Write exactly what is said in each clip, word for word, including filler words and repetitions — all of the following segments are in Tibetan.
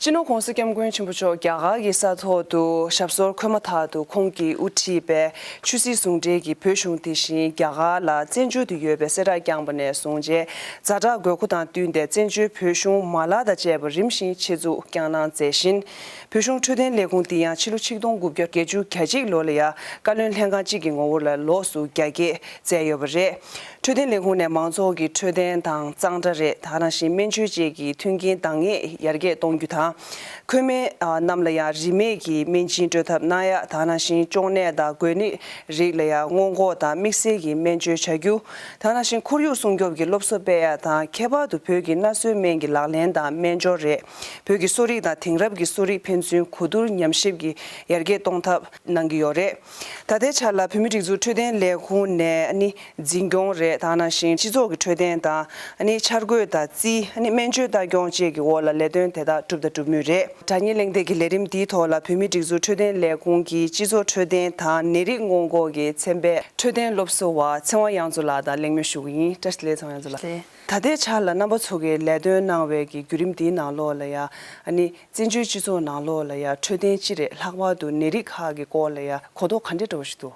སྤྱི་ནོར་༸གོང་ས་༸སྐྱབས་མགོན་ཆེན་པོ་མཆོག་རྒྱ་གར་གྱི་ས་ཐོག་ཏུ་ཞབས་སོར་འཁོད་མ་ཐག་ཏུ་ཁོང་གིས་དབུ་ཁྲིད་པའི་ཆོས་སྲིད་ཟུང་འབྲེལ་གྱི་བོད་གཞུང་དེ་བཞིན་རྒྱ་གར་ལ་བཙན་བྱོལ་དུ་ཡོད་པའི་གསལ་བསྒྲགས་བསྐྱངས་པ་ནས་བཟུང་རྗེས། ཛ་དྲག་དགོས་མཁོ་དང་བསྟུན་ཏེ་བཙན་བྱོལ་བོད་གཞུང་མ་ལག་དང་བཅས་པ་རིམ་བཞིན་ཆེད་འཛུགས་བསྐྱངས་གནང་མཛད་བཞིན། བོད་གཞུང་འཕྲོད་བསྟེན་ལས་ཁུངས་དེ་ཡང་ཕྱི་ལོ་ཆིག་སྟོང་དགུ་བརྒྱ་བརྒྱད་ཅུ་གྱ་གཅིག་ལོ་ལ་ཡང་བཀའ་བློན་ལྷན་ཁང་གཅིག་གི་ངོ་བོ་ལ་ལོགས་སུ་རྒྱ་སྐྱེད་མཛད་ཡོད་པ་རེད། འཕྲོད་བསྟེན་ལས་ཁུངས་ནས་མང་ཚོགས་ཀྱི་འཕྲོད་བསྟེན་དང་གཙང་སྦྲ་རེད། ད་ག་ནང་བཞིན་སྨན་བཅོས་བཅས་ཀྱི་མཐུན་རྐྱེན་འདང་ངེས་ཡར་རྒྱས་གཏོང་རྒྱུ་དང་། འཁོན་མེད་རྣམས་ལ་ཡང་རིན་མེད་ཀྱི་སྨན་སྦྱིན་སྤྲོད་ཐབས་གནང་ཡ། ད་ག་ནང་བཞིན་གཅོང་ནད་དང་འགོས་ནད་རིགས་ལ་ཡང་སྔོན་འགོག་དང་དམིགས་བསལ་གྱི་སྨན་བཅོས་བྱ་རྒྱུ། ད་ག་ནང་བཞིན་ཁོར་ཡུག་སྲུང་སྐྱོབ་ཀྱི་སློབ་གསོ་སྤེལ་ཡ་དང་། ཁྱད་པར་དུ་བོད་ཀྱི་སྣ་གསོའི་སྨན་གྱི་ལག་ལེན་དང་སྨན་སྦྱོར་རེད། བོད་ཀྱི་གསོ་རིག་དང་དེང་རབས་ཀྱི་གསོ་རིག་ཕན་ཚུན་གོ་བསྡུར་ཉམས་ཞིབ་ཀྱིས་ཡར་རྒྱས་གཏོང་ཐབས་གནང་གི་ཡོད་རེད། ད་ལྟའི་ཆར་ལ་བོད་མིའི་སྒྲིག་འཛུགས་འཕྲོད་བསྟེན་ལས་ཁུངས་ནས་ཨ་ནི་འཛིན་སྐྱོང་རེད། ད་ག་ནང་བཞིན་སྤྱི་ཚོགས་ཀྱི་འཕྲོད་བསྟེན་དང་ཨ་ནི་འཆར་འགོད་དང་རྩིས། ཨ་ནི་སྨན་བཅོས་ལྟ་སྐྱོང་བཅས་ཀྱི་འོག་ལ་ལས་དོན་དེ་དག་བསྒྲུབས་དང་སྒྲུབ་མུས་རེད། དྲ་བརྙན་གླེང་སྟེགས་ཀྱི་ལས་རིམ་འདིའི་ཐོག་ལ་བོད་མིའི་སྒྲིག་འཛུགས་འཕྲོད་བསྟེན་ལས་ཁུངས་ཀྱི་སྤྱི་ཚོགས་འཕྲོད་བསྟེན་དང་ནད་རིགས་སྔོན་འགོག་གི་ཚན་པའི་འཕྲོད་བསྟེན་སློབ་གསོ་བ་ཚེ་དབང་གཡང་འཛོམས་ལགས་དང་གླེང་མོལ་ཞུ་གི་ཡིན། བཀྲ་ཤིས་བདེ་ལེགས། ཚེ་དབང་གཡང་འཛོམས་ལགས། ལགས། ད་ལྟའི་ཆར་ལ་རྣམ་པ་ཚོ་གིས་ལས་དོན་གནང་བའི་གི་བརྒྱུད་རིམ་འདིའི་ནང་ལོགས་ལ་ཡ་ཨ་ནི། བཙན་བྱོལ་སྤྱི་ཚོགས་ནང་ལོགས་ལ་ཡང་འཕྲོད་བསྟེན་སྤྱི་རེད། ལྷག་པར་དུ་ནད་རིགས་ཁག་གི་སྐོར་ལ་ཡང་གོ་རྟོགས་ག་འདྲ་འདྲ་བོ་ཞིག་འདུག་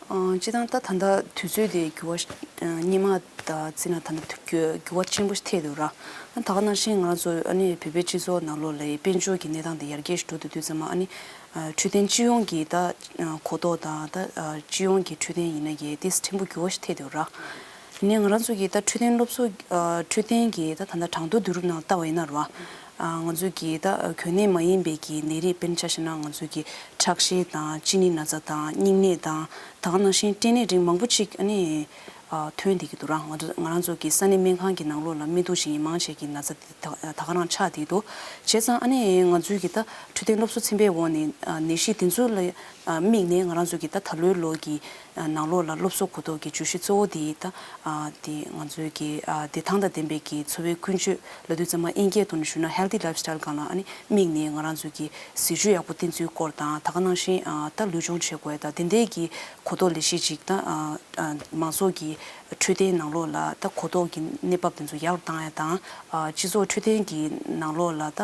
ཨ། སྤྱིར་བཏང་ད་ད་ལྟ་དུས་ཚོད་དེ་འགྱུར་བ་ཤ- ཨ། སྔོན་མ་དང་བརྩིས་ན་ད་ལྟ་འགྱུར་འགྱུར་བ་ཆེན་པོ་ཞིག་ཐེབས་འདུག་ར། ཨ། ད་ག་ནང་བཞིན་ང་རང་ཚོ་ཨ་ནི་བོད་པའི་སྤྱི་ཚོགས་ནང་ལོགས་ལ་དཔལ་འབྱོར་གྱི་གནས་སྟངས་དེ་ཡར་རྒྱས་ཤིག་འགྲོ་འདུག་དུས་ཙམ་པ་ཨ་ནི། ཨ། འཕྲོད་བསྟེན་སྤྱི་ཡོངས་ཀྱི་ད་ཨ་གོ་རྟོགས་དང་ད་ཨ་སྤྱི་ཡོངས་ཀྱི་འཕྲོད་བསྟེན་ཡིན་ན་ཡང་དེ་ཕྲན་བུ་འགྱུར་བ་ཞིག་ཐེབས་འདུག་ར། ཡིན་ནའི་ང་རང་ཚོ་གི་ད་འཕྲོད་བསྟེན་སློབ་གསོ། ཨ། འཕྲོད་བསྟེན་གྱི་ད་ད་ལྟ་གྲངས་ཐོ་བསྡུ་རུབ་ནང་ལྟ་བ་ཡིན་ན་ར། ཨ། ང་ཚོ་གི་ད་གྱོན་ནད་མ་ཡིན་པའི་གི་ནད་རིགས་དཔེར་ན་ཆ་བཞག་ན་ང་ཚོ་གི་ཁྲག་ཤེད་དང་གཅིན་སྙི་ན་ཚ་དང་སྙིང་ནད་དང་ད་ག་ནང་བཞིན་སྐྲན་ནད་རིགས་མང་པོ་ཅིག་ཨ་ནི། ཨ། ཐོན་བསྡད་ཀྱི་འདུག་ར། ང་ཚོ་ང་རང་ཚོ་གི་ས་གནས་སྨན་ཁང་གི་ནང་ལོགས་ལ་སྨན་དུག་ཅིག་ཡིན་མང་ཆེ་གི་ན་ཚ་དེ་ད་ད་ག་རང་ཆགས་བསྡད་འདུག་བྱས་ཙང་ཨ་ནི་ང་ཚོའི་གི་ད་འཕྲོད་བསྟེན་སློབ་གསོ་ཚན་པའི་འོག་ནས་ཨ་ནད་གཞི་དེ་ཚོ་ལ་ཨ་དམིགས་ནས་ང་རང་ཚོ་གི་ད་ད་ལོའི་ལོ་གི་ནང་ལོགས་ལ་སློབ་གསོ་གོ་རྟོགས་ཀྱི་བརྗོད་གཞི་གཙོ་བོ་དེ་ད་ཨ་དེ་ང་ཚོའི་གི་ཨ་བདེ་ཐང་དང་ལྡན་པའི་གི་འཚོ་བའི་ཀུན་སྤྱོད་ལབ་དུས་ཙམ་པ་དབྱིན་སྐད་ཐོག་ནས་ཞུས་ན་healthy lifestyle སྒང་ལ་ཨ་ནི་དམིགས་ནས་ང་རང་ཚོའི་གི་ཟས་བཅུད་ཡག་པོ་བསྟེན་ཚུལ་སྐོར་དང་ད་ག་ནང་བཞིན་ཨ་ད་ལུས་སྦྱོང་བྱེད་དགོས་དང་དེ་འདྲའི་གི་གོ་རྟོགས་ལས་གཞི་ཅིག་ད་ཨ་ཨ་མང་ཚོགས་ཀྱི་འཕྲོད་བསྟེན་ནང་ལོགས་ལ་ད་གོ་རྟོགས་ཀྱི་གནས་བབ་དེ་ཚོ་ཡག་རུ་བཏང་ཡ་དང་ཨ་སྤྱི་ཚོགས་འཕྲོད་བསྟེན་གྱི་ནང་ལོགས་ལ་ད་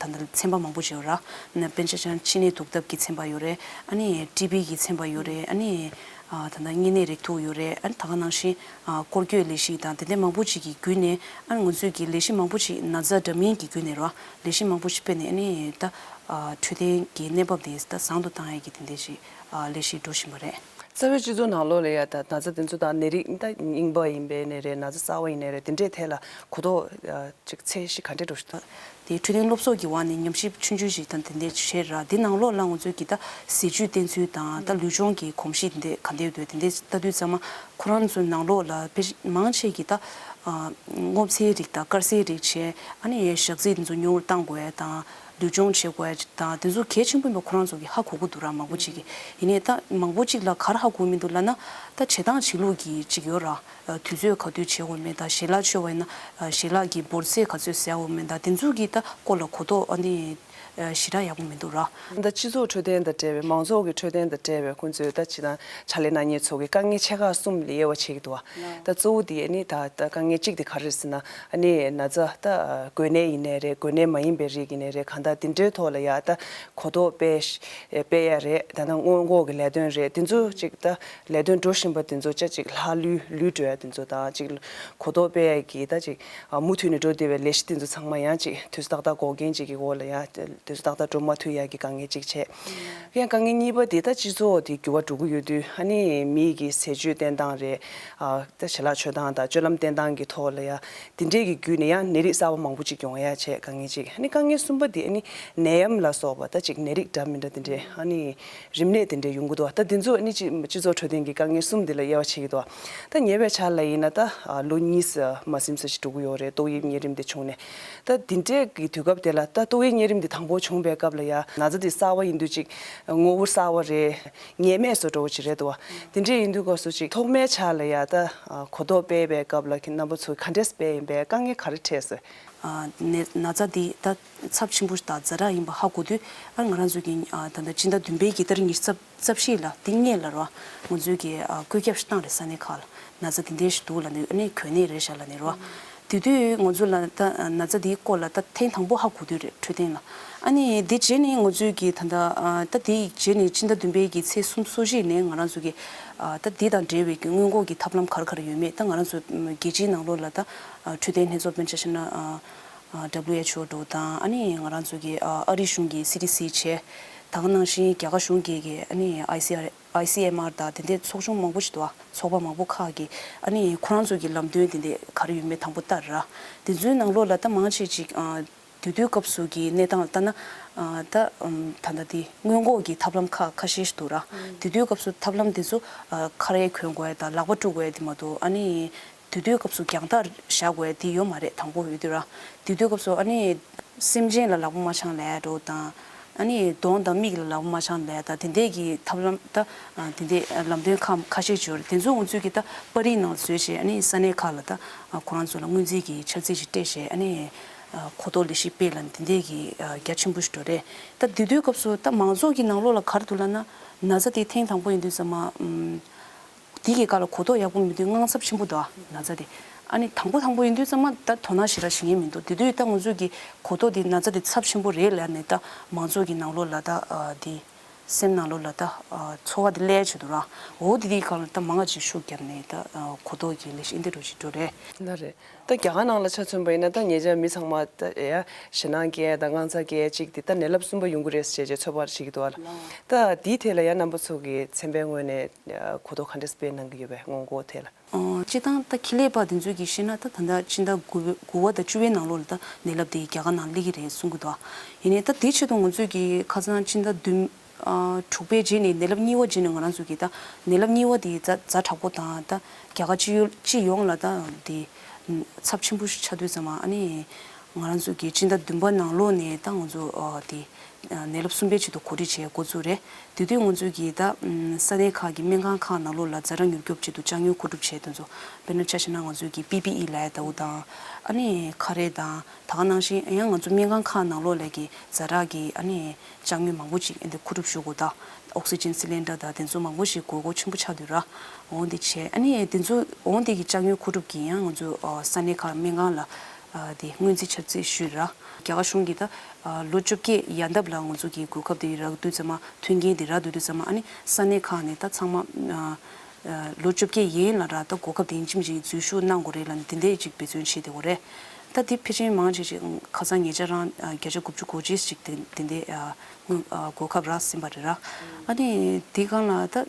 ཨ། ད་ལྟ་ཚན་པ་མང་པོ་ཅིག་ཡོད་ར། ན་དཔེར་ན་ཆ་བཞག་ན་མཆིན་ནད་འདུག་ཐབས་ཀྱི་ཚན་པ་ཡོད་རེད། ཨ་ནི་ཊི་བི་གི་ཚན་པ་ཡོད་རེད། ཨ་ནི་ཨ་ད་ལྟ་གཉན་ནད་རེག་དུག་ཡོད་རེད། ཨ་ནི་ད་ག་ནང་བཞིན་ཨ་སྐོར་སྐྱོད་ལས་གཞི་དང་དེ་འདྲ་མང་པོ་ཅིག་གི་བརྒྱུད་ནས་ཨ་ནི་ང་ཚོས་ཀྱི་ལས་གཞི་མང་པོ་ཅིག་ན་ཚ་འདྲ་མིན་གྱི་བརྒྱུད་ནས་ར་ལས་གཞི་མང་པོ་ཅིག་སྤེལ་ནས་ཨ་ནི་ད་ཨ་འཕྲོད་བསྟེན་གྱི་གནས་བབ་དེ་ད་བཟང་དུ་བཏང་ཡས་ཀྱི་དེ་འདྲ་ཅིག་ཨ་ལས་གཞི་འགྲོ་བཞིན་པ་རེད། རྩ་བའི་སྤྱི་ཚོགས་ནང་ལོགས་ལ་ཡ་ད་ན་ཚ་དེ་ཚོ་དང་ནད་རིགས་ད་རྙིང་པ་ཡིན་པའི་ནད་རེད། ན་ཚ་གསར་པ་ཡིན་ནའི་རེད། དེ་འདྲའི་ཐད་ལ་གོ་རྟོགས་ཨ་ཅིག་ཚད་གཞི་ག་འདྲས་འགྲོ་བཞིན་འདུག་དེ་འཕྲོད་བསྟེན་སློབ་གསོ་གི་འོག་ནས་ཉམས་ཞིབ་ཆུང་ཆུང་ཞིག་དང་དེ་འདྲས་བྱས་ར། དེ་ནང་ལོགས་ལ་ང་ཚོའི་གི་ད་ཟས་བཅུད་བསྟེན་ཚུལ་དང་ད་ལུས་སྦྱོང་གི་གོམས་གཤིས་དེ་འདྲས་ག་འདྲས་འདུག་དེ་འདྲས་ལྟ་དུས་ཙམ་པ་ཁོ་རང་ཚོའི་ནང་ལོགས་ལ་དཔེ་མང་ཆེ་གི་ད་ཨ་སྔོ་ཚལ་རིགས་དང་དཀར་ཟས་རིགས་བྱས། ཨ་ནི་ཞག་རྩི་དེ་ཚོ་ཉུང་རུ་བཏང་དགོས་ཡ་དང་ལུས་སྦྱོང་བྱེད་དགོས་ཡ་དང་དེ་ཚོ་གལ་ཆེན་པོ་ཡིན་པ་ཁོ་རང་ཚོ་གི་ཧ་གོ་གི་འདུག་ར། མང་པོ་ཅིག་གི་ཡིན་ནའི་ད་མང་པོ་ཅིག་ལ་ག་རེ་ཧ་གོ་མི་འདུག་ལབ་ན་ད་བྱེད་སྟངས་བྱེད་ལུགས་ཀྱི་ཅིག་ཡོད་ར། དུས་ཚོད་ག་དུས་བྱེད་དགོས་མེད་དང་ཞལ་ལག་མཆོད་པ་ཡིན་ན་ཞལ་ལག་གི་འབོར་ཚད་ག་ཚོད་ཟ་དགོས་མེད་དང་དེ་ཚོ་གི་ད་སྐོར་ལ་གོ་རྟོགས་ཨ་ནི་ཞེ་དྲག་ཡག་པོ་མི་འདུག་ར། ད་སྤྱི་ཚོགས་འཕྲོད་བསྟེན་དང་འབྲེལ་བའི་མང་ཚོགས་ཀྱི་འཕྲོད་བསྟེན་དང་འབྲེལ་བའི་ཁོང་ཚོས་ད་ཅི་དང་ཕྱག་ལས་གནང་མཁན་ཚོ་གི་དཀའ་ངལ་ཆེ་ཁག་གསུམ་ལ་དབྱེ་བ་ཕྱེ་གི་འདུག་བ། ད་གཙོ་བོ་དེ་ཨ་ནི་ད་ད་དཀའ་ངལ་གཅིག་དེ་ག་རེ་རེད་ཟེར་ན་ཨ་ནི་ན་ཚ་ད་འགོས་ནད་ཡིན་ནའི་རེད། འགོས་ནད་མ་ཡིན་པའི་རིགས་ཡིན་ནའི་རེད། གང་ལྟར་དེ་འདྲའི་ཐོག་ལ་ཡ་ད་གོ་རྟོགས་སྤེལ་སྤེལ་ཡ་རེད། ད་ནང་སྔོན་འགོག་གི་ལས་དོན་རེད། དེ་ཚོ་ཅིག་ད་ལས་དོན་འགྲོ་བཞིན་པ་དེ་ཚོ་ཅག་ཅིག་ལྷག་ལུས་ལུས་འགྲོ་ཡ་དེ་ཚོ་དང་ཅིག་གོ་རྟོགས་སྤེལ་ཡ་གི་ད་ཅིག་མུ་མཐུད་ནས་འགྲོ་བསྡད་པའི་ལས་གཞི་དེ་ཚོ་ཚང་མ་ཡང་ཅིག་དུས་སུ་ཏག་ཏག་འགོག་མཁན་ཅིག་གི་འོག་ལ་ཡང་དུས་སུ་ཏག་ཏག་འགྲོ་མ་ཐུབ་ཡ་གི་དཀའ་ངལ་ཅིག་བྱས། ཡང་དཀའ་ངལ་གཉིས་པ་དེ་ད་སྤྱི་ཚོགས་དེ་འགྱུར་བ་འགྲོ་གི་ཡོད་དུས་ཨ་ནི་མི་གི་ཟས་སྤྱོད་བསྟེན་སྟངས་རེད། ཨ་ད་ཞལ་ལག་མཆོད་སྟངས་དང་སྤྱོད་ལམ་བསྟེན་སྟངས་ཀྱི་ཐོག་ལ་ཡང་དེ་འདྲས་ཀྱི་བརྒྱུད་ནས་ཡང་ནད་རིགས་གསར་པ་མང་པོ་ཅིག་ཡོང་ཡ་བྱས་དཀའ་ངལ་ཅིག་ཨ་ནི་དཀའ་ངལ་གསུམ་པ་དེ་ཨ་ནི་ནད་ཡམས་ལ་སོགས་པ་ད་ཅིག་ནད་རིགས་འདྲ་མི་འདྲ་དེ་འདྲས་ཨ་ནི། རིམས་ནད་དེ་འདྲ་ཡོང་གི་འདུག་ད་དེ་ཚོ་ནི་སྤྱི་སྤྱི་ཚོགས་འཕྲོད་བསྟེན་གྱི་དཀའ་ངལ་གསུམ་དེ་ལ་དབྱེ་བ་ཕྱེ་གི་འདུག་ད་ཉེ་བའི་ཆར་ལ་ཡིན་ན་ད་ལོ་གཉིས་མ་ཟིན་ཙམ་ཞིག་འགྲོ་གི་ཡོད་རེད། ཏོག་དབྱིབས་གཉན་རིམས་དེ་བྱུང་ནས། ད་དེ་འདྲའི་གི་དུས་སྐབས་དེ་ལ་ད་ཏོག་དབྱིབས་གཉན་རིམས་དེ་དང་པོ་བྱུང་པའི་སྐབས་ལ་ཡ་ན་ཚ་དེ་གསར་པ་ཡིན་དུས་ཅིག་ངོ་བོ་གསར་པ་རེད། ངེས་མེད་བཟོ་འདྲ་བོ་ཅིག་རེད་འདུག་བ། དེ་འདྲའི་ཡིན་དུས་སྐབས་སུ་ཅིག་ཐོག་མའི་ཆར་ལ་ཡ་ད་གོ་རྟོགས་སྤེལ་བའི་སྐབས་ལ་ཁྱེད་རྣམ་པ་ཚོས་ག་འདྲས་སྤེལ་ཡིན་པས། དཀའ་ངལ་ག་རེ་འཕྲད་སོང་། ཨ་ནད་ན་ཚ་འདི་ད་ཚབས་ཆེན་པོ་དང་ཛ་དྲག་ཡིན་པ་ཧ་གོ་དུས་ཨ་ང་རང་ཚོ་གི་ཨ་ད་ལྟ་སྤྱི་ཟླ་བདུན་པའི་གི་ཏ་རིག་ཉི་ཤུ་རྩ་རྩ་བཞི་ལ་འདི་སྔོན་ལ་རོ་ང་ཚོའི་གི་ཨ་བཀོད་ཁྱབ་ཞིག་བཏང་རེད། ས་གནས་ཁག་ལ་ན་ཚ་འདི་འདྲས་ཞིག་འདུག་ལབ་ནས་ཨ་ནི་གྱོན་ནད་རེད་ཤག་ལབ་ནས་རོ། དེ་དུས་ང་ཚོ་ལ་ད་ན་ཚ་འདིའི་སྐོར་ལ་ད་ཐེངས་དང་པོ་ཧ་གོ་དུས་རེད། འཕྲོད་བསྟེན་ལ། ཨ་ནི་འདི་རྗེས་ནས་ང་ཚོས་ཀྱི་ད་ལྟ་ཨ་ད་དེའི་རྗེས་ནས་ཕྱི་ཟླ་བདུན་པའི་གི་ཚེས་སོ་གཅིག་ནས་ང་རང་ཚོ་གི་ཨ་ད་འདི་དང་འབྲེལ་བའི་གི་སྔོན་འགོག་གི་ཐབས་ལམ་ག་རེ་ག་རེ་ཡོད་མེད། ད་ང་རང་ཚོ་རྒྱལ་སྤྱིའི་ནང་ལོགས་ལ་ད་ཨ་འཕྲོད་བསྟེན་ལྷན་ཚོགས་དཔེར་ན་ཆ་བཞག་ན་ཨ་ཨ་W H O འདྲ་བོ་དང་། ཨ་ནི་ང་རང་ཚོ་གི་ཨ་ཨ་རི་གཞུང་གི་C D C བྱས། ད་ག་ནང་བཞིན་རྒྱ་གར་གཞུང་གི་གི་ཨ་ནི་I C R I C M R དང་དེ་འདྲའི་ཚོགས་ཆུང་མང་པོ་ཞིག་འདུག་ཨ། ཚོགས་པ་མང་པོ་ཁག་གིས་ཨ་ནི་ཁོ་རང་ཚོ་གི་ལམ་སྟོན་དེ་འདྲ་ག་རེ་ཡོད་མེད་དང་པོ་ལྟ་ར། དེ་ཚོའི་ནང་ལོགས་ལ་ད་མང་ཆེ་ཅིག་ཨ་དེ་དུས་སྐབས་སུ་གི་གནས་སྟངས་ལ་ལྟ་ན་ཨ་ད་ཨམ་ད་ལྟ་དེ་སྔོན་འགོག་གི་ཐབས་ལམ་ཁག་ཁ་ཤས་ཤིག་འདུག་ར། དེ་དུས་སྐབས་སུ་ཐབས་ལམ་དེ་ཚོ་ཨ་ཁ་རས་གོན་དགོས་དང་ལག་པ་བཀྲུ་དགོས་དེ་མ་གཏོགས། ཨ་ནི་དེ་དུས་སྐབས་སུ་རྒྱང་ཐག་བཞག་དགོས་དེ་ཡོད་མ་རེད། དང་པོ་ཡོད་དུས་ར། དེ་དུས་སྐབས་སུ་ཨ་ནི་སེམས་ཅན་ལ་ལག་པ་མ་འཆང་ལབ་ཡ་འདྲ་བོ་དང་། ཨ་ནི་གདོང་དང་མིག་ལ་ལག་པ་མ་འཆང་ལབ་ཡ་དང་། དེ་འདྲས་ཀྱི་ཐབས་ལམ་ད་ཨ་དེ་འདྲས་ལམ་སྟོན་ཁག་ཁ་ཤས་ཅིག་ཡོད་རེད། དེ་ཚོ་ང་ཚོས་ཀྱི་ད་པར་རིས་ནང་ལ་བཟོས་བྱས་ཨ་ནི་ས་གནས་ཁག་ལ་ད་ཨ་ཁོ་རང་ཚོ་ལ་སྔོན་རྩིས་ཀྱི་འཆར་རྩིས་ཅིག་སྤྲད་བྱས་ཨ་ནི་ཨ་གོ་རྟོགས་ལས་གཞི་སྤེལ་ལ་དེ་འདྲས་ཀྱི་ཨ་རྒྱ་ཆེན་པོ་ཞིག་འགྲོ་རེད། ད་དེ་དུས་སྐབས་སུ་ད་མང་ཚོགས་ཀྱི་ནང་ལོགས་ལ་ག་རེ་འདུག་ལབ་ན། ན་ཚ་དེ་ཐེངས་དང་པོ་ཡིན་དུས་ཙམ་པ་ཨམ། དེ་གི་སྐབས་ལ་གོ་རྟོགས་ཡག་པོ་མེད་དུས་དངངས་འཚབ་ཆེན་པོ་འདུག་ཨ། ན་ཚ་དེ་ཨ་ནི་དང་པོ་དང་པོ་ཡིན་དུས་ཙམ་པ་ད་དོ་སྣང་ཞེ་དྲག་བྱེད་མཁན་མི་འདུག་དེ་དུས་ད་ང་ཚོས་ཀྱི་གོ་རྟོགས་དེ་ན་ཚ་དེ་ཚབས་ཆེན་པོ་རེད་ལབ་ནས་ད་མང་ཚོགས་ཀྱི་ནང་ལོགས་ལ་ད་ཨ་དེ་སེམས་ནང་ལོགས་ལ་ད་ཨ་ཚོར་བ་དེ་སླེབས་བྱས་འདུག་ར། འོ་དེ་དེའི་སྐབས་ལ་ད་མང་ང་ཅིག་ཤུགས་བརྒྱབ་ནས་ད་ཨ་གོ་རྟོགས་ཀྱི་ལས་གཞི་འདི་འདྲ་ཞིག་འགྲོ་རེད། ལ་རེད། ད་རྒྱ་གར་ནང་ལ་ཆ་མཚོན་པ་ཡིན་ན་ད་ཉེ་ཆར་མི་ཚང་མ་ད་ཡ་ཞེད་སྣང་སྐྱེ་དང་དངངས་འཚབ་སྐྱེ་ཅིག་དེ་ད་ནད་རླབས་གསུམ་པ་ཡོང་གི་རེད་ཟེར་བྱས་ཚོད་དཔག་བྱེད་ཀྱི་འདུག་ཨ། ད་དེའི་ཐད་ལ་ཡ་རྣམ་པ་ཚོ་གི་ཚན་པའི་ངོས་ནས་གོ་རྟོགས་ག་འདྲས་སྤེལ་གནང་གི་ཡོད་པས་སྔོན་འགོག་ཐད་ལ། ཨོ། སྤྱིར་བཏང་ད་ཁེ་ལས་པ་དེ་ཚོས་ཀྱིས་བཤད་ན་ད་ད་ལྟ་ཕྱི་ཟླ་དགུ་དགུ་པ་དང་བཅུ་པའི་ནང་ལོགས་ལ་ད་ནད་རླབས་དེ་རྒྱ་གར་ནང་སླེབས་ཀྱི་རེད་གསུང་གི་འདུག་ཨ། ཡིན་ནའི་ད་དེའི་ཆེད་དུ་ང་ཚོས་ཀྱིས་ཁ་སང་ཕྱི་ཟླ་བདུན། ཨ་དྲུག་པའི་རྗེས་ནས་ནད་རླབས་གཉིས་པ་རྗེས་ནས་ང་རང་ཚོ་གིས་ད་ནད་རླབས་གཉིས་པ་དེ་ཛ་ཛ་དྲག་པོ་དང་ད་རྒྱ་གར་སྤྱི་ཡོངས་སྤྱི་ཡོངས་ལ་ད་དེ་ཚབས་ཆེན་པོ་ཞིག་ཆགས་དུས་ཙམ་པ་ཨ་ནི་ང་རང་ཚོ་གིས་ཕྱི་ཟླ་བདུན་པ་ནང་ལོགས་ནས་ད་ང་ཚོ་ཨ་དེ་ནད་རླབས་གསུམ་པའི་ཆེད་དུ་གོ་སྒྲིག་བྱས་འགོ་བཙུགས་རེད། དེ་དུས་ང་ཚོ་གིས་ད་ས་གནས་ཁག་གི་སྨན་ཁང་ཁག་ནང་ལོགས་ལ་ཛ་དྲག་མྱུར་སྐྱོབ་ཆེད་དུ་ལྕགས་དངུལ་མཁོ་སྒྲུབ་བྱས་དེ་ཚོ་དཔེར་ན་ཆ་བཞག་ན་ང་ཚོ་གིས་པི་པི་ཨི་ལབ་ཡ་ལྟ་བུ་དང་། ཨ་ནི་ཁ་རས་དང་། ད་ག་ནང་བཞིན་ཡང་ང་ཚོ་སྨན་ཁང་ཁག་ནང་ལོགས་ལ་གི་ཛ་དྲག་གི་ཨ་ནི་ལྕགས་དངུལ་མང་པོ་ཅིག་ཨ་འདི་མཁོ་སྒྲུབ་ཞུ་དགོས། ད་ཨོག་སི་ཇན་སི་ལིན་ཌར་དང་དེ་ཚོ་མང་པོ་ཞིག་དགོས་མཁོ་ཆེན་པོ་ཆགས་དུས་ར། འོ་འདི་བྱས་ཨ་ནི་དེ་ཚོ་འོ་འདི་གི་ལྕགས་དངུལ་མཁོ་སྒྲུབ་ཀྱི་ཡང་ང་ཚོ་ཨ་ས་གནས་ཁག་སྨན་ཁང་ལ་ཨ་དེ་སྔོན་རྩིས་འཆར་རྩིས་ཞུས་ར། རྒྱ་གར་གཞུང་གིས་ད་ཨ་ལོ་བཅོ་བརྒྱད་ཡན་འདབ་ལ་ང་ཚོ་གི་གོ་སྐབས་དེ་རག་དུས་ཙམ་པ་མཐུན་རྐྱེན་དེ་རག་དུས་ཙམ་པ་ཨ་ནི་ས་གནས་ཁག་ནས་ད་ཚང་མ་ཨ། ལོ་བཅོ་བརྒྱད་ཡན་ལ་ར་ད་གོ་སྐབས་དེ་ཡིན་གཅིག་མིན་གཅིག་འཛུལ་ཞུགས་གནང་དགོས་རེད་ལབ་ནས་དེ་འདྲས་ཅིག་འབད་བརྩོན་བྱས་བསྡད་ཡོད་རེད། ད་དེ་ཕལ་ཆེར་མང་ཆེ་ཅིག་ཁ་སང་ཉེ་ཆར་རང་བརྒྱ་ཆ་དགུ་བཅུ་གོ་གཅིག་ཅིག་དེ་དེ་འདྲས་དངུལ་གོ་སྐབས་རག་ཟིན་པ་རེད་ར། ཨ་ནི་དེ་སྒང་ལ་ད་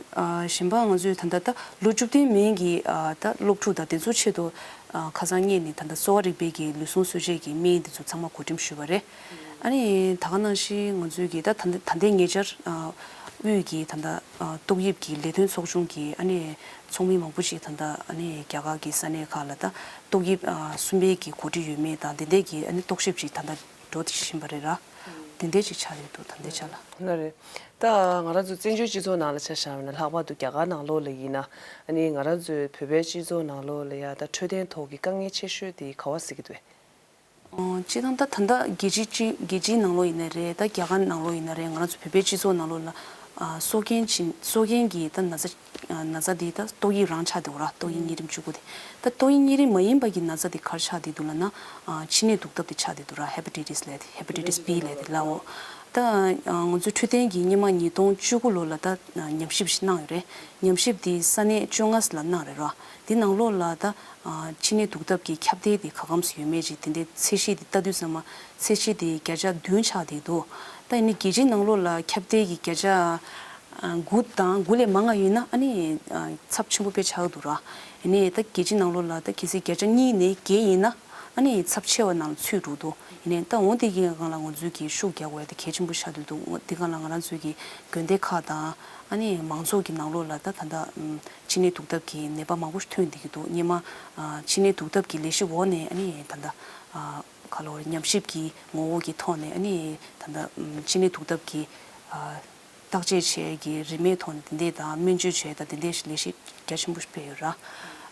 གཞན་པ་ང་ཚོས་ད་ལྟ་ད་ལོ་བཅུ་བདུན་མན་གྱི་ད་སློབ་ཕྲུག་དང་དེ་ཚོའི་ཆེད་དུ་ཁ་སང་ངས་ནི་ད་ལྟ་གསོ་བ་རིག་པའི་གི་ལུས་ཟུངས་གསོ་དཔྱད་ཀྱི་སྨན་དེ་ཚོ་ཚང་མ་གོ་སྒྲིག་ཞུས་པ་རེད། ཨ་ནི་ད་ག་ནང་བཞིན་ང་ཚོས་ཀྱི་ད་ད་ལྟ་ད་ལྟའི་ཉེ་ཆར་དབུས་ཀྱི་ད་ལྟ་ཏོག་དབྱིབས་ཀྱི་ལས་དོན་ཚོགས་ཆུང་གི་ཨ་ནི་ཚོགས་མི་མང་པོ་ཞིག་ད་ལྟ་ཨ་ནི་རྒྱ་གར་གྱི་ས་གནས་ཁག་ལ་ད་ཏོག་དབྱིབས་གསུམ་པའི་གི་གོ་སྒྲིག་ཡོད་མེད་དང་དེ་འདྲས་ཀྱི་ཨ་ནི་རྟོག་ཞིབ་ཅིག་ད་ལྟ་འགྲོ་བཞིན་པ་རེད་ར། དེ་འདྲས་ཅིག་ཆགས་ཡོད་འདུག་ད་ལྟའི་ཆ་ལ། ལགས་རེད། ད་ང་རང་ཚོ་བཙན་བྱོལ་སྤྱི་ཚོགས་ནང་ལ་ཆ་བཞག་ན་ལྷག་པར་དུ་རྒྱ་གར་ནང་ལོགས་ལ་ཡིན་ན་ཨ་ནི་ང་རང་ཚོའི་བོད་པའི་སྤྱི་ཚོགས་ནང་ལོགས་ལ་ཡ་ད་འཕྲོད་བསྟེན་ཐོག་གི་དཀའ་ངལ་ཆེ་ཤོས་དེ་ག་བ་ཟེར་གྱི་འདུག་གས། ཨོ། སྤྱིར་བཏང་ད་ད་ལྟ་རྒྱལ་སྤྱི་སྤྱི་རྒྱལ་སྤྱིའི་ནང་ལོགས་ཡིན་ན་རེད། ད་རྒྱ་གར་ནང་ལོགས་ཡིན་ན་རེད། ང་རང་ཚོ་བོད་པའི་སྤྱི་ཚོགས་ནང་ལོགས་ལ་ཨ་སྲོག་རྐྱེན་ཅིག་སྲོག་རྐྱེན་གྱི་ད་ན་ཚ་ཨ་ན་ཚ་འདི་ད་ཏོག་དབྱིབས་རང་ཆགས་བསྡད་ཡོད་ར། ཏོག་དབྱིབས་གཉན་རིམས་བཅུ་དགུ་དེ། ད་ཏོག་དབྱིབས་གཉན་རིམས་མ་ཡིན་པ་གི་ན་ཚ་དེ་ག་རེ་ཆགས་བསྡད་འདུག་ལབ་ན། ཨ་མཆིན་ནད་དུག་ལྡབ་དེ་ཆགས་བསྡད་འདུག་ར། ཧེ་པ་ཊའི་ཊི་སི་ལབ་དེ། ཧེ་པ་ཊའི་ཊི་སི་བི་ལབ་དེ་ལབ་འོ། ད་ཨ་ང་ཚོ་འཕྲོད་བསྟེན་གྱི་སྔོན་མ་ཉིས་སྟོང་བཅུ་དགུ་ལོ་ལ་ད་ཉམས་ཞིབ་ཞིག་གནང་ཡོད་རེད། ཉམས་ཞིབ་དེ་ས་གནས་བཅོ་ལྔ་ལ་གནང་རེད་ར། དེ་ནང་ལོགས་ལ་ད་ཨ་མཆིན་ནད་དུག་ལྡབ་ཀྱི་ཁྱབ་གདལ་དེ་ག་གམ་སུ་ཡོད་མེད་ཅིག་དེ་འདྲའི་ཚད་གཞི་དེ་ལྟ་དུས་ཙམ་པ་ཚད་གཞི་དེ་བརྒྱ་ཆ་བདུན་ཆགས་བསྡད་འདུག་ད་ཡིན་ནའི་རྒྱལ་སྤྱིའི་ནང་ལོགས་ལ་ཁྱབ་གདལ་གྱི་བརྒྱ་ཆ་ཨ་དགུ་དང་དགུ་ལས་མང་བ་ཡོད་ན་ཨ་ནི་ཨ་ཚབས་ཆེན་པོ་དཔེ་ཆགས་འདུག་ར། ཡིན་ནའི་ད་རྒྱལ་སྤྱིའི་ནང་ལོགས་ལ་ད་གལ་སྲིད་བརྒྱ་ཆ་གཉིས་ནས་བརྒྱད་ཡིན་ན་ཨ་ནི་ཚབས་ཆེ་བ་ནང་ལ་ཚུད་འགྲོ་འདུག་ཡིན་ནའི་ད་འོ་དེ་གི་སྒང་ལ་ང་ཚོས་ཀྱིས་ཤུགས་རྒྱག་དགོས་ཡ་དེ་གལ་ཆེན་པོ་ཆགས་བསྡད་འདུག་དེ་སྒང་ལ་ང་རང་ཚོས་ཀྱི་དགོན་སྡེ་ཁག་དང་ཨ་ནི་མང་ཚོགས་ཀྱི་ནང་ལོགས་ལ་ད་ད་ལྟ་ཨམ་མཆིན་ནད་དུག་ལྡབ་ཀྱི་ནད་པ་མང་པོ་ཞིག་ཐོན་བསྡད་ཀྱི་འདུག་སྔོན་མ་ཨ་མཆིན་ནད་དུག་ལྡབ་ཀྱི་ལས་གཞི་འོག་ནས་ཨ་ནི་ད་ལྟ་ཨ་ག་ལོར་ཉམས་ཞིབ་ཀྱི་ངོ་བོ་གི་ཐོག་ནས་ཨ་ནི་ད་ལྟ་ཨམ་མཆིན་ནད་དུག་ལྡབ་ཀྱི་ཨ་བརྟག་དཔྱད་བྱས་ཀྱི་རིན་མེད་ཐོག་ནས་དེ་འདྲས་དང་སྨན་བཅོས་བྱས་དང་དེ་འདྲས་ལས་གཞི་རྒྱ་ཆེན་པོ་ཞིག་སྤེལ་ཡོད་ར།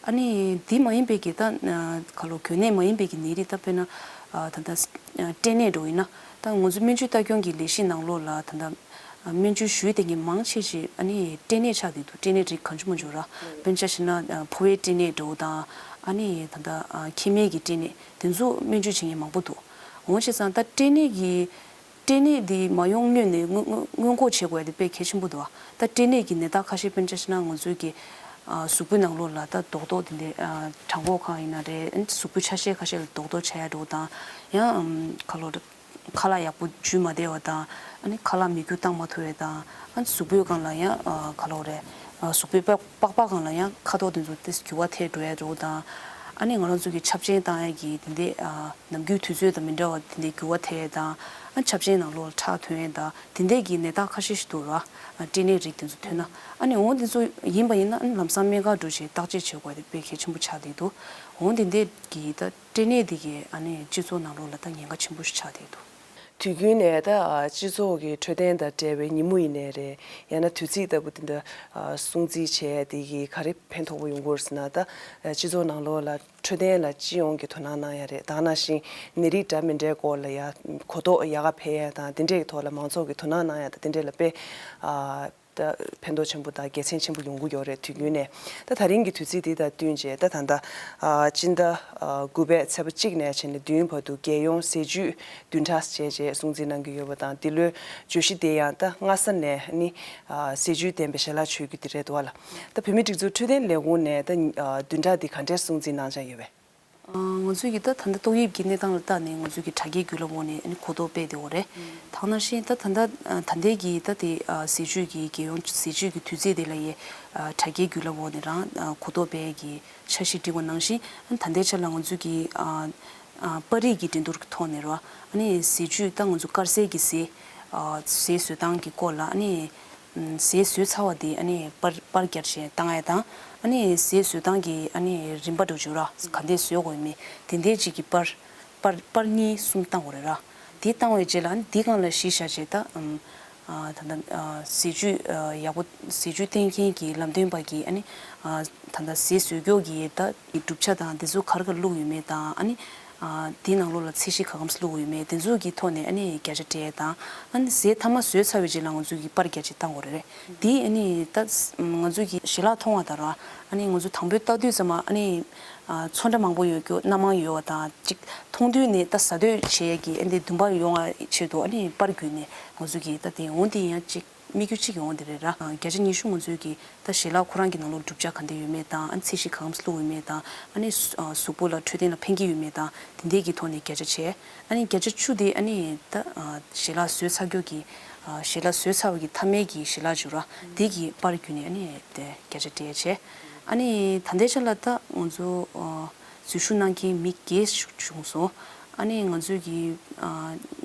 ཨ་ནི་འདི་མ་ཡིན་པའི་གི་ད་ཨ་ག་ལོ་འགོས་ནད་མ་ཡིན་པའི་གི་ནད་རིགས་ད་དཔེར་ན་ཨ་ད་ལྟ་ཨ་སྐྲན་ནད་འདྲ་བོ་ཡིན་ན་ད་ང་ཚོ་སྨན་བཅོས་ལྟ་སྐྱོང་གི་ལས་གཞི་ནང་ལོགས་ལ་ད་ལྟ་ཨ་སྨན་བཅོས་ཞུས་བསྡད་མཁན་མང་ཆེ་ཞིག་ཨ་ནི་སྐྲན་ནད་ཆགས་བསྡད་འདུག་སྐྲན་ནད་རིགས་གང་བྱུང་མང་བྱུང་ར། དཔེར་ན་ཆ་བཞག་ན་ཨ་ཕོ་བའི་སྐྲན་ནད་འདྲ་བོ་དང་ ཨ་ནི་ད་ལྟ་ཨ་མཁལ་མའི་གི་སྐྲན་ནད་དེ་ཚོ་སྨན་བཅོས་བྱེད་མཁན་མང་པོ་འདུག་འོ་བྱས་ཙང་ད་སྐྲན་ནད་ཀྱི་སྐྲན་ནད་འདི་མ་ཡོང་སྔོན་ནས་སྔོན་སྔོན་སྔོན་འགོག་བྱེད་དགོས་ཡ་དེ་དཔེ་གལ་ཆེན་པོ་འདུག་ད་སྐྲན་ནད་ཀྱི་ནད་རྟགས་ཁ་ཤས་དཔེར་ན་ཆ་བཞག་ན་ང་ཚོའི་གི་ཨ་གཟུགས་པོའི་ནང་ལོགས་ལ་ད་རྡོག་རྡོག་དེ་འདྲའི་ཨ་གྲང་འགོག་ཁང་ཡིན་ན་རེད། གཟུགས་པོའི་ཆ་ཤས་ཁ་ཤས་ལ་རྡོག་རྡོག་ཆགས་ཡ་འདྲ་བོ་དང་ཡང་ཨམ་ཁ་ལོ་རེད། ཁ་ལག་ཡག་པོ་འཇུ་མ་བདེ་བ་དང་། ཨ་ནི་ཁ་ལག་མི་རྒྱུ་བཏང་མ་ཐུབ་པ་དང་། ཨ་ནི་གཟུགས་པོའི་སྒང་ལ་ཡང་ཨ་ག་ལབ་དགོས་རེད། ཨ་གཟུགས་པོའི་པགས་པགས་པ་སྒང་ལ་ཡང་ཁ་དོག་དེ་ཚོ་ཏོག་ཙམ་འགྱུར་བ་ཐེབས་འགྲོ་ཡ་འདྲ་བོ་དང་། ཨ་ནི་ང་རང་ཚོ་གི་ཆབ་ཆེན་བཏང་ཡ་གི་དེ་འདྲའི་ཨ་ནམ་རྒྱུན་དུས་ཚོད་དང་མི་འདྲ་བ་དེ་འདྲའི་འགྱུར་བ་ཐེབས་ཡ་དང་། ཨ་ཆབ་ཆེན་ནང་ལོགས་ལ་ཁྲག་ཐོན་ཡ་དང་དེ་འདྲའི་གི་ནད་རྟགས་ཁ་ཤས་ཤིག་འདུག་ར། ཨ་སྐྲན་ནད་རིགས་དེ་ཚོ་ཐོན་ན། ཨ་ནི་འོ་དེ་ཚོ་ཡིན་པ་ཡིན་ན་ཨ་ནི་ལམ་སང་སྨན་ཁང་འགྲོ་བྱས་བརྟག་དཔྱད་བྱེད་དགོས་ཡ་དེ་དཔེ་གལ་ཆེན་པོ་ཆགས་བསྡད་འདུག་འོ་དེ་འདྲའི་གི་ད། སྐྲན་ནད་འདི་གིས་ཨ་ནི་སྤྱི་ཚོགས་ནང་ལོགས་ལ་ད་ཉེན་ཁ་ཆེན་པོ་ཞིག་ཆགས་བསྡད་འདུག་དུས་རྒྱུན་ནས་ད་སྤྱི་ཚོགས་ཀྱི་འཕྲོད་བསྟེན་དང་འབྲེལ་བའི་ཉིན་མོ་ཡིན་ནའི་རེད། ཡང་ན་དུས་ཚིགས་ལྟ་བུ་དེ་འདྲ་སྲུང་བརྩི་བྱས་དེ་གིས་ག་རེ་ཕན་ཐོགས་པོ་ཡོང་གི་ཡོད་ཟེར་ན། ད་སྤྱི་ཚོགས་ནང་ལོགས་ལ་འཕྲོད་བསྟེན་ལ་སྤྱི་ཡོངས་ཀྱི་དོ་སྣང་གནང་ཡ་རེད། ད་ག་ནང་བཞིན་ནད་རིགས་འདྲ་མི་འདྲའི་སྐོར་ལ་ཡ་གོ་རྟོགས་ཡག་ག་འཕེལ་ཡ་དང་དེ་འདྲའི་ཐོག་ལ་མང་ཚོགས་ཀྱི་དོ་སྣང་གནང་ཡ་དང་དེ་འདྲའི་ལ་དཔེ་ད་ཕན་ཐོགས་ཆེན་པོ་དང་དགེ་མཚན་ཆེན་པོ་ཡོང་གི་ཡོད་རེད། དུས་རྒྱུན་ནས་ད་ད་རིང་གི་དུས་ཚིགས་འདི་དང་བསྟུན་བྱས་ད་ད་ལྟ་ཨ་སྤྱི་ཟླ་ཨ་དགུ་པའི་ཚེས་པ་གཅིག་ནས་བྱས་ནས་བདུན་བར་དུ་རྒྱལ་ཡོངས་ཟས་བཅུད་བདུན་ཕྲག་བྱས་རྗེས་སྲུང་བརྩི་གནང་གི་ཡོད་པ་དང་། འདི་ལོའི་བརྗོད་གཞི་དེ་ཡང་ད་སྔ་ས་ནས་ནི་ཨ་ཟས་བཅུད་ལྡན་པའི་ཞལ་ལག་མཆོད་རྒྱུ་དེ་རེད་འདུག་བ་ལ། ད་བོད་མིའི་སྒྲིག་འཛུགས་འཕྲོད་བསྟེན་ལས་ཁུངས་ནས་ད་ཨ་བདུན་ཕྲག་འདི་ག་འདྲས་སྲུང་བརྩི་གནང་འཆར་ཡོད་པས། ང་ཚོས་ཀྱི་ད་ད་ལྟ་ཏོག་དབྱིབས་ཀྱི་གནས་སྟངས་ལ་བལྟས་ནས་ང་ཚོས་ཀྱི་དྲ་རྒྱའི་བརྒྱུད་ལམ་འོག་ནས་ཨ་ནི་གོ་རྟོགས་སྤེལ་བསྡད་ཡོད་རེད། ད་ག་ནང་བཞིན་ད་ད་ལྟ་ད་ལྟའི་གི་ད་དེ་ཟས་བཅུད་ཀྱི་རྒྱལ་ཡོངས་ཟས་བཅུད་ཀྱི་དུས་ཚིགས་དེ་ལ་ཡི་དྲ་རྒྱའི་བརྒྱུད་ལམ་འོག་ནས་རང་གོ་རྟོགས་སྤེལ་གྱི་འཆར་གཞི་བསྒྲིགས་པ་ནང་བཞིན། ད་ལྟའི་ཆར་ལ་ང་ཚོས་ཀྱི་པར་རིས་ཀྱི་འགྲན་བསྡུར་གྱི་ཐོག་ནས་རོ། ཨ་ནི་ཟས་བཅུད་ད་ང་ཚོ་དཀར་ཟས་ཀྱི་ཟས། ཨ་ཟས་བཟོ་སྟངས་ཀྱི་སྐོར་ལ་ཨ་ནི་ཨམ་ཟས་བཟོས་ཚར་བ་དེ་ཨ་ནི་པར་པར་རྒྱག་བྱས་བཏང་ཡ་དང་། ཨ་ནི་ཟས་བཟོ་སྟངས་ཀྱི་ཨ་ནི་རིམ་པ་འདྲ་བོ་ཅིག་ར། ག་འདྲས་བཟོ་དགོས་མིན་དེ་འདྲས་ཅིག་གི་པར་པར་པར་གཉིས་གསུམ་བཏང་དགོས་རེད་ར། དེ་བཏང་བའི་རྗེས་ལ་ཨ་ནི་དེའི་སྒང་ལ་གཞི་བཞག་བྱས་ད་ཨམ་ཨ་ད་ལྟ་ཨ་ཟས་བཅུད་ཨ་ཡག་པོ་ཟས་བཅུད་བསྟེན་མཁན་གྱི་ལམ་སྟོན་པ་གིས་ཨ་ནི་ཨ་ད་ལྟ་ཟས་བཟོ་རྒྱུ་གི་ད་གྲུབ་ཆ་དང་དེ་ཚོ་ག་རེ་ག་རེ་བླུགས་ཡོད་མེད་དང་། ཨ་ནི་ཨ་དེའི་ནང་ལོགས་ལ་ཚད་གཞི་ག་གམ་བླུགས་ཡོད་མེད་དེ་ཚོ་གི་ཐོག་ནས་ཨ་ནི་བརྒྱ་ཆ་སྤྲད་དང་། ཨ་ནི་ཟས་མཐའ་མ་བཟོས་ཚར་བའི་རྗེས་ལ་ང་ཚོ་གི་པར་བརྒྱ་ཆ་བཏང་དགོས་རེད། དེ་ཨ་ནི་ད་ང་ཚོ་གི་ཞལ་ལག་མཐོང་བ་དང་ར། ཨ་ནི་ང་ཚོ་དང་པོའི་ལྟ་དུས་ཙམ་པ་ཨ་ནི་ཨ་ཚོན་ཁྲ་མང་པོ་ཡོད་རྒྱུ་སྣ་མང་ཡོད་པ་དང་གཅིག་མཐོང་དུས་ནས་ད་ཟ་འདོད་བྱེད་ཡས་ཀྱི་ཨ་ནི་འདུན་པ་ཡོང་བ་ཆེད་དུ་ཨ་ནི་པར་བརྒྱུད་ནས་ང་ཚོ་གི་ད་དེ་འོང་དེ་ཡང་གཅིག་དམིགས་ཡུལ་གཅིག་ཡོང་དེ་རེད་ར། བརྒྱ་ཆ་ཉི་ཤུ་ང་ཚོའི་གི་ད་ཞལ་ལག་ཁོ་རང་གི་ནང་ལོགས་གྲུབ་ཆ་ག་འདྲ་ཡོད་མེད་དང་། ཨ་ནི་ཚད་གཞི་ག་གམ་བླུགས་ཡོད་མེད་དང་། ཨ་ནི་གཟུགས་པོ་ལ་འཕྲོད་བསྟེན་ལ་ཕན་གྱི་ཡོད་མེད་དང་དེ་འདྲའི་གི་ཐོག་ནས་བརྒྱ་ཆ་བྱས། ཨ་ནི་བརྒྱ་ཆ་བཅུ་དེ་ཨ་ནི་ད་ཞལ་ལག་བཟོས་ཚར་རྒྱུ་གི་ཞལ་ལག་བཟོས་ཚར་བ་གི་མཐའ་མའི་གི་ཞལ་ལག་བྱུག་ར་དེ་གི་པར་བརྒྱུད་ནས་ཨ་ནི་དེ་བརྒྱ་ཆ་སྤྲད་བྱས། ཨ་ནི་ད་ལྟའི་ཆ་ལ་ད་ང་ཚོ་འཛུལ་ཞུགས་གནང་མཁན་མི་བརྒྱད་བྱུང་སོང་། ཨ་ནི་ང་ཚོའི་གི་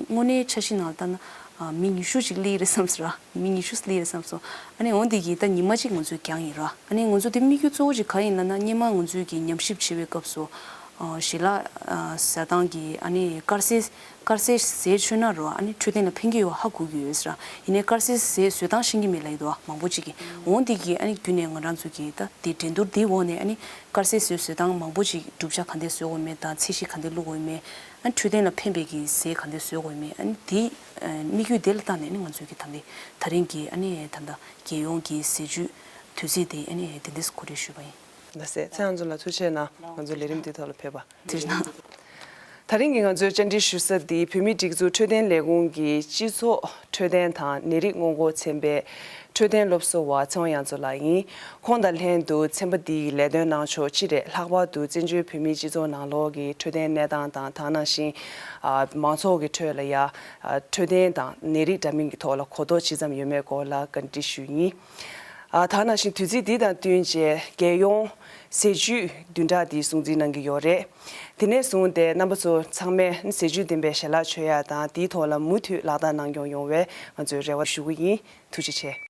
དངོས་གནས་འཆར་གཞི་ནང་ལ་ལྟ་ན་མི་ཉི་ཤུ་ཅིག་སླེབས་རེད་བསམ་སོང་ར། མི་ཉི་ཤུ་སླེབས་རེད་བསམ་སོང་། ཨ་ནི་འོ་འདི་གི་ད་ཉི་མ་གཅིག་ང་ཚོས་འགྱངས་ཡིན་ར། ཨ་ནི་ང་ཚོ་དེ་དམིགས་ཡུལ་གཙོ་བོ་གཅིག་ག་ཡིན་ལབ་ན་སྔོན་མ་ང་ཚོའི་གི་ཉམས་ཞིབ་བྱེད་པའི་སྐབས་སུ་ཞལ་ལག་ཟ་སྟངས་ཀྱི་ཨ་ནི་དཀར་ཟས་དཀར་ཟས་ཟས་མཆོད་ན་རོ། ཨ་ནི་འཕྲོད་བསྟེན་ལ་ཕན་གྱི་ཡོད་ཧ་གོ་གི་ཡོད་ཟེར་ར། ཡིན་ནའི་དཀར་ཟས་ཟས་བཟོ་སྟངས་ཤེས་ཀྱི་མེད་ལབ་ཡི་འདུག་མང་པོ་ཅིག་གིས། འོ་འདི་གི་ཨ་ནི་བརྒྱུད་ནས་ང་རང་ཚོ་གི་ད་དེ་འགྲན་བསྡུར་འདིའི་འོག་ནས་ཨ་ནི་དཀར་ཟས་ཟས་བཟོ་སྟངས་མང་པོ་ཅིག་གྲུབ་ཆ་ག་འདྲས་བཟོ་དགོས་མེད་དང་ཚད་གཞི་ག་འདྲས་བླུགས་དགོས་མེད། ཨ་ནི་འཕྲོད་བསྟེན་ལ་ཕན་པའི་གི་ཟས་ག་འདྲས་བཟོ་དགོས་མེད། ཨ་ནི་དེ་དམིགས་ཡུལ་དེ་ལ་བལྟས་ནས་ཨ་ནི་ང་ཚོའི་གི་ད་ལྟའི་ད་རིང་གི་ཨ་ནི་ད་ལྟ་རྒྱལ་ཡོངས་ཀྱི་ཟས་བཅུད་དུས་ཚིགས་དེ་ཨ་ནི་དེ་འདྲས་གོ་སྒྲིག་ཞུས་པ་ཡིན། ལགས་སེ། ཚེ་དབང་མཚོ་ལགས་ཐུགས་རྗེ་གནང་། ང་ཚོའི་ལས་རིམ་འདི་ཐོག་ལ་ཕེབས་པ། ཐུགས་རྗེ་གནང་། ད་རིང་གི་ང་ཚོའི་བཅར་འདྲི་ཞུ་ས་འདི་བོད་མིའི་སྒྲིག་འཛུགས་འཕྲོད་བསྟེན་ལས་ཁུངས་ཀྱི་སྤྱི་ཚོགས་འཕྲོད་བསྟེན་དང་ནད་རིགས་སྔོན་འགོག་ཚན་པའི་འཕྲོད་བསྟེན་སློབ་གསོ་བ་ཚེ་དབང་དབྱངས་མཚོ་ལགས་ཡིན། ཁོང་དང་ལྷན་དུ་ཚན་པ་འདིའི་ལས་དོན་གནང་ཕྱོགས་སྤྱི་རེད། ལྷག་པར་དུ་བཙན་བྱོལ་བོད་མིའི་སྤྱི་ཚོགས་ནང་ལོགས་ཀྱི་འཕྲོད་བསྟེན་གནས་སྟངས་དང་ད་ག་ནང་བཞིན་ཨ་མང་ཚོགས་ཀྱི་ཁྲོད་ལ་ཡ་ཨ་འཕྲོད་བསྟེན་དང་ནད་རིགས་འདྲ་མིན་གྱི་ཐོག་ལ་གོ་རྟོགས་ཇི་ཙམ་ཡོད་མེད་སྐོར་ལ་བཀའ་འདྲི་ཞུས་ཡིན། ཨ་ད་ག་ནང་བཞིན་དུས་ཚིགས་འདི་དང་བསྟུན་བྱས་རྒྱལ་ཡོངས་ཟས་བཅུད་བདུན་ཕྲག་འདི་སྲུང་བརྩི་གནང་གི་ཡོད་རེད། དེ་ནས་བཟུང་སྟེ་རྣམ་པ་ཚོ་ཚང་མས་ཟས་བཅུད་ལྡན་པའི་ཞལ་ལག་མཆོད་ཡ་དང་དེའི་ཐོག་ལ་མུ་མཐུད་ལག་བསྟར་གནང་སྐྱོང་ཡོང་བའི་ང་ཚོས་རེ་བ་ཞུ་གི་ཡིན། ཐུགས་རྗེ་ཆེ།